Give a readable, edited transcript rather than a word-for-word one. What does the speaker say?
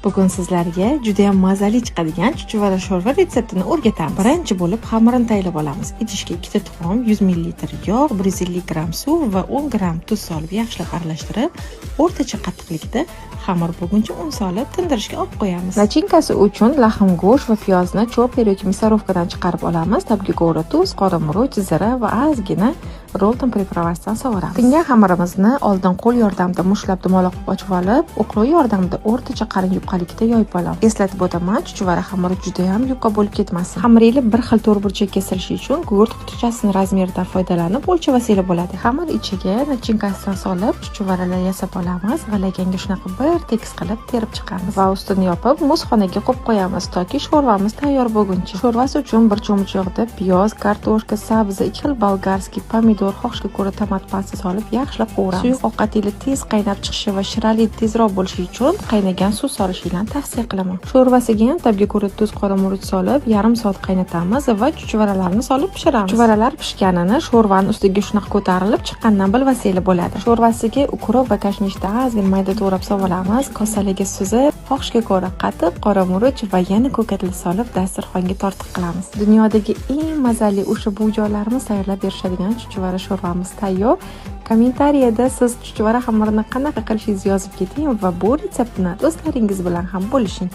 Bugun sizlarga juda ham mazali chiqadigan chuchvara sho'rva retseptini o'rgatamiz. Birinchi bo'lib xamirini tayyorlab olamiz. Idishga 2 ta tuxum, 100 ml yog', 150 gramm suv va 10 gramm tuz solib yaxshilab aralashtirib, o'rtacha qattiqlikda xamir bo'lguncha un solib tindirishga olib qo'yamiz. Начинка si uchun lahm go'sht va piyozni chopper yoki мясорубка dan chiqarib olamiz. Tabga ko'ra tuz, qora murch, zira va ozgina Rolton приправа sidan sovuramiz. Tingan xamirimizni oldin qo'l yordamida mushtlab dumaloq qilib ochib olib, o'qlov yordamida o'rtacha qalin yupqalikda yoyib olamiz. Eslatib o'taman, chuchvara xamiri juda ham yupqa bo'lib ketmasin. Xamiringlar bir xil to'rtburchak kesilishi uchun gugurt qutichasini razmeridan foydalanib o'lchavasanglar bo'ladi. Xamir ichiga начинка sidan solib chuchvaralar yasab olamiz va laganga shunaqa bir tekis qilib terib chiqamiz va ustini yopib muzxonaga qo'yib qo'yamiz toki sho'rvamiz tayyor bo'lguncha. Sho'rvasi uchun bir cho'mich yog'da piyoz, kartoshka, sabzi, ikki xil болгарский pomidor, xohishga ko'ra tomat pasta solib yaxshilab qovuramiz. Suyuq ovqatinglar tez qaynab chiqishi va shirali tezroq bo'lishi uchun qaynagan suv solishinglarni tavsiya qilaman. Sho'rvasiga ham tabga ko'ra tuz, qora murch solib yarim soat qaynatamiz va chuchvaralarni solib pishiramiz. Chuchvaralar pishganini sho'rvani ustiga shunaqa ko'tarilib chiqqandan bilvasanglar bo'ladi. Sho'rvasiga укроп va kashnishni ozgina mayda to'g'rab solamiz. Kosalaga suzib, xohishga ko'ra qatiq, qora murch va yana ko'katlar solib dasturxonga tortiq qilamiz. Dunyodagi eng mazali o'sha buvijonlarimiz tayyorlab berishadigan chuchvara sho'rvamiz tayyor. Kommentariyada siz chuchvara xamirini qanaqa qilishingizni yozib keting va bu retseptni do'stlaringiz bilan ham bo'lishing.